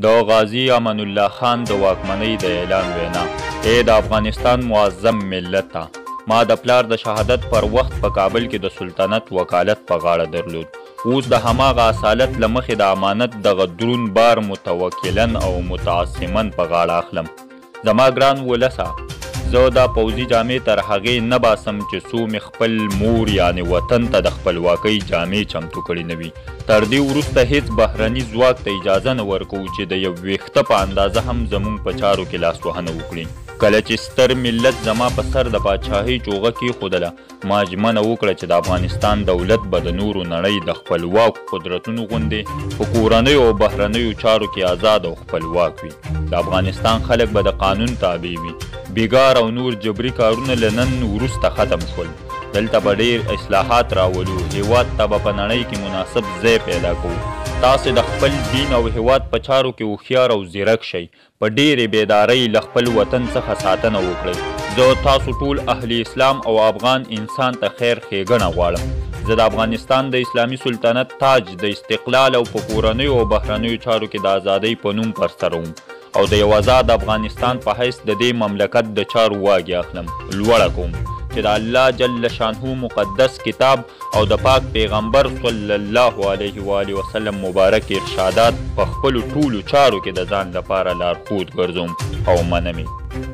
د غازي امان الله خان د واکمنۍ د اعلان وینا. ای د افغانستان معظم ملته، ما د پلار د شهادت پر وخت په کابل کې د سلطنت وکالت په غاړه درلود. اوس د هماغه اصالت له مخې د امانت دغه درون بار متوکلا او متعصما په غاړه اخلم. زما ګران ولسه، زه دا پوځي جامې تر هغې نه باسم چې څو مې خپل مور یعنې وطن ته د خپلواکۍ جامې چمتو کړې نه وي. تر دې وروسته هیڅ بهرني ځواک ته اجازه نه ورکوو چې د یو ویښته په اندازه هم زموږ په چارو کې لاسوهنه وکړي. کله چې ستر ملت زما په سر د پادشاهۍ چوغه کېښودله، ما ژمنه وکړه چې د افغانستان دولت به د نورو نړۍ د خپلواکو قدرتونو غوندې په کورنیو او بهرنیو چارو کې ازاد او خپلواک وي. د افغانستان خلک به د قانون تابع وي. بیګار او نور جبري کارونه له نن وروسته ختم شول. دلته به ډېر اصلاحات راولو، هېواد ته به په نړۍ کې مناسب ځای پیدا کوو. تاسې د خپل دین او هېواد په چارو کې هوښیار او ځیرک شئ. په ډېرې بیدارۍ له خپل وطن څخه ساتنه وکړئ. زه تاسو ټول اهل اسلام او افغان انسان ته خیر ښېګڼه غواړم. زه د افغانستان د اسلامي سلطنت تاج د استقلال او په کورنیو او بهرنیو چارو کې د ازادۍ په نوم پر سروم او د یو ازاد افغانستان په حیث د دې مملکت د چارو واګې اخلم. لوړه کوم چې د الله جل شانه مقدس کتاب او د پاک پیغمبر صلی الله علیه و آله وسلم مبارک ارشادات په خپلو ټولو چارو کې د ځان لپاره لارښود ګرځوم او منم یې.